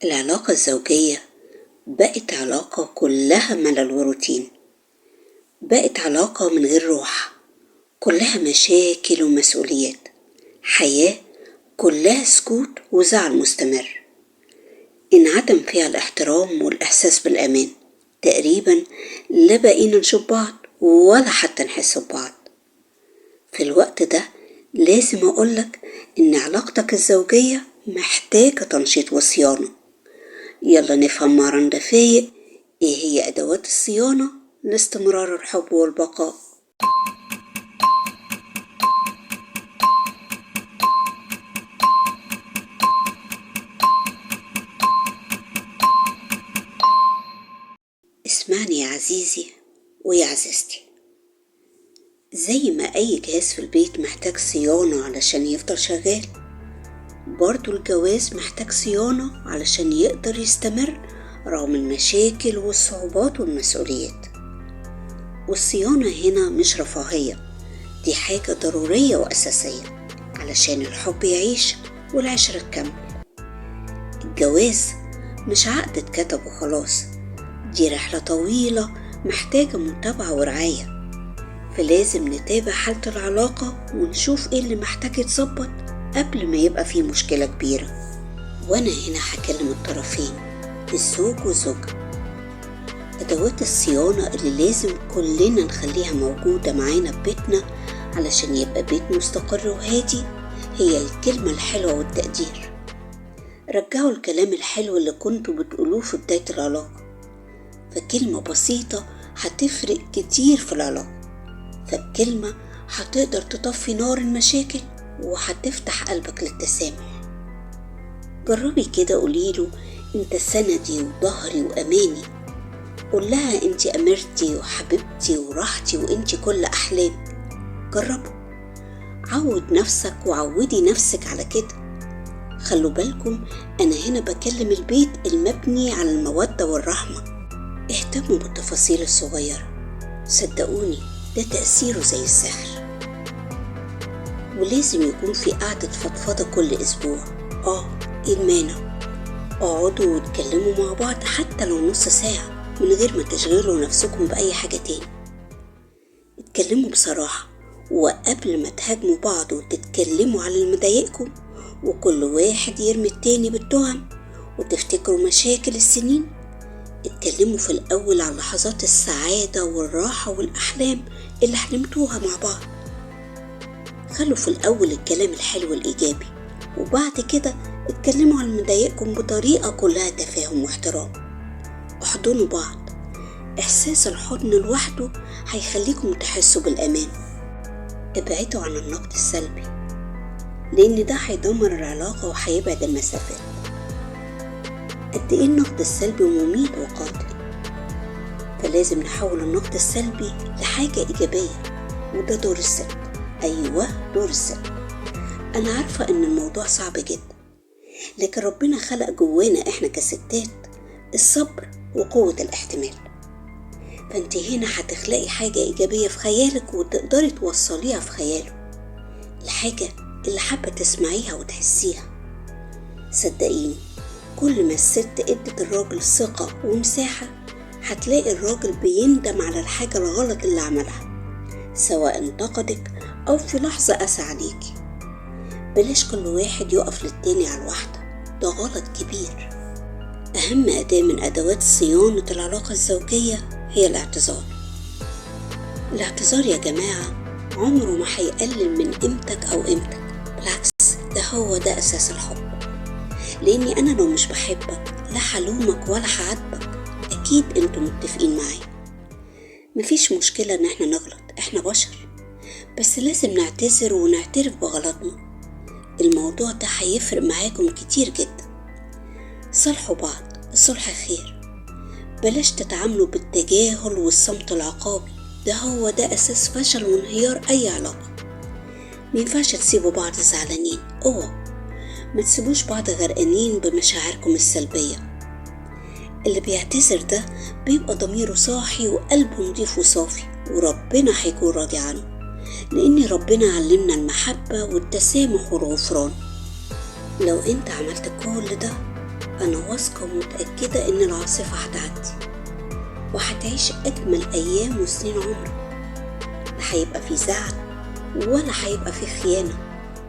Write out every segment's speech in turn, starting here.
العلاقة الزوجية بقت علاقة كلها ملل وروتين، بقت علاقة من غير روح، كلها مشاكل ومسؤوليات، حياة كلها سكوت وزعل مستمر، انعدم فيها الاحترام والإحساس بالأمان. تقريبا لا بقينا نشوف بعض ولا حتى نحس ببعض. في الوقت ده لازم أقولك إن علاقتك الزوجية محتاجة تنشيط وصيانة. يلا نفهم مع رندا فايق إيه هي أدوات الصيانة لاستمرار الحب والبقاء. اسمعني يا عزيزي ويا عزيزتي، زي ما أي جهاز في البيت محتاج صيانة علشان يفضل شغال، برضو الجواز محتاج صيانة علشان يقدر يستمر رغم المشاكل والصعوبات والمسؤوليات. والصيانة هنا مش رفاهية، دي حاجة ضرورية وأساسية علشان الحب يعيش والعشرة تكمل. الجواز مش عقد اتكتب وخلاص، دي رحلة طويلة محتاجة متابعة ورعاية، فلازم نتابع حالة العلاقة ونشوف ايه اللي محتاج يتظبط قبل ما يبقى فيه مشكلة كبيرة. وانا هنا هكلم الطرفين، الزوج والزوجة. أدوات الصيانة اللي لازم كلنا نخليها موجودة معانا في بيتنا علشان يبقى بيت مستقر وهادي هي الكلمة الحلوة والتقدير. رجعوا الكلام الحلو اللي كنتوا بتقولوه في بداية العلاقة، فكلمة بسيطة هتفرق كتير في العلاقة، فبكلمة هتقدر تطفي نار المشاكل وهتفتح قلبك للتسامح. جربي كده، قوليله انت سندي وظهري واماني، قولها انت اميرتي وحبيبتي وراحتي وانت كل احلامي. جربوا، عود نفسك وعودي نفسك على كده. خلوا بالكم انا هنا بكلم البيت المبني على المودة والرحمة. اهتموا بالتفاصيل الصغيرة، صدقوني ده تأثيره زي السحر. ولازم يكون في قعدة فضفضة كل أسبوع. ايه المانع؟ اقعدوا واتكلموا مع بعض حتى لو نص ساعة من غير ما تشغلوا نفسكم بأي حاجة تاني. اتكلموا بصراحة، وقبل ما تهاجموا بعض وتتكلموا على اللي مضايقكم وكل واحد يرمي التاني بالتهم وتفتكروا مشاكل السنين، اتكلموا في الأول عن لحظات السعادة والراحة والأحلام اللي حلمتوها مع بعض. خلوا في الأول الكلام الحلو الإيجابي، وبعد كده اتكلموا عن مضايقكم بطريقة كلها تفاهم واحترام. احضنوا بعض، إحساس الحضن لوحده هيخليكم تحسوا بالأمان. ابعدوا عن النقد السلبي لأن ده هيدمر العلاقة وهيبعد المسافات. قد ايه النقد السلبي مميت وقاتل، فلازم نحول النقد السلبي لحاجة إيجابية، وده دور الست. أيوة دور الست. أنا عارفة إن الموضوع صعب جدا، لكن ربنا خلق جوانا إحنا كستات الصبر وقوة الاحتمال، فأنت هنا هتخلقي حاجة إيجابية في خيالك وتقدري توصليها في خياله، الحاجة اللي حابة تسمعيها وتحسيها. صدقيني كل ما الست ادت الراجل ثقة ومساحة هتلاقي الراجل بيندم على الحاجة الغلط اللي عملها، سواء انتقدك أو في لحظة قسى عليكي. بلاش كل واحد يقف للتاني على الواحدة، ده غلط كبير. أهم أداة من أدوات صيانة العلاقة الزوجية هي الاعتذار. الاعتذار يا جماعة عمره ما هيقلل من قيمتك أو قيمتك، بالعكس ده هو ده أساس الحب. لأني أنا لو مش بحبك لا هلومك ولا هعاتبك، أكيد أنتم متفقين معايا. مفيش مشكلة إن احنا نغلط، احنا بشر، بس لازم نعتذر ونعترف بغلطنا. الموضوع ده هيفرق معاكم كتير جدا. صلحوا بعض، الصلح خير. بلاش تتعاملوا بالتجاهل والصمت العقابي، ده هو ده أساس فشل وانهيار أي علاقة. مينفعش تسيبوا بعض زعلانين، اوعوا ما تسيبوش بعض غرقانين بمشاعركم السلبية. اللي بيعتذر ده بيبقى ضميره صاحي وقلبه نضيف وصافي، وربنا هيكون راضي عنه، لأن ربنا علمنا المحبة والتسامح والغفران. لو انت عملت كل ده أنا واثقة ومتأكدة إن العاصفة هتعدي وهتعيش أجمل أيام وسنين عمرك. لا هيبقى في زعل ولا هيبقى في خيانة،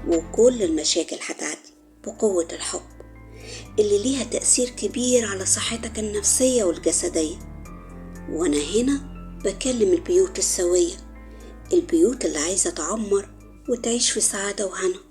وكل المشاكل هتعدي بقوة الحب اللي ليها تأثير كبير على صحتك النفسية والجسدية. وأنا هنا بكلم البيوت السوية، البيوت اللي عايزة تعمر وتعيش في سعادة وهنا.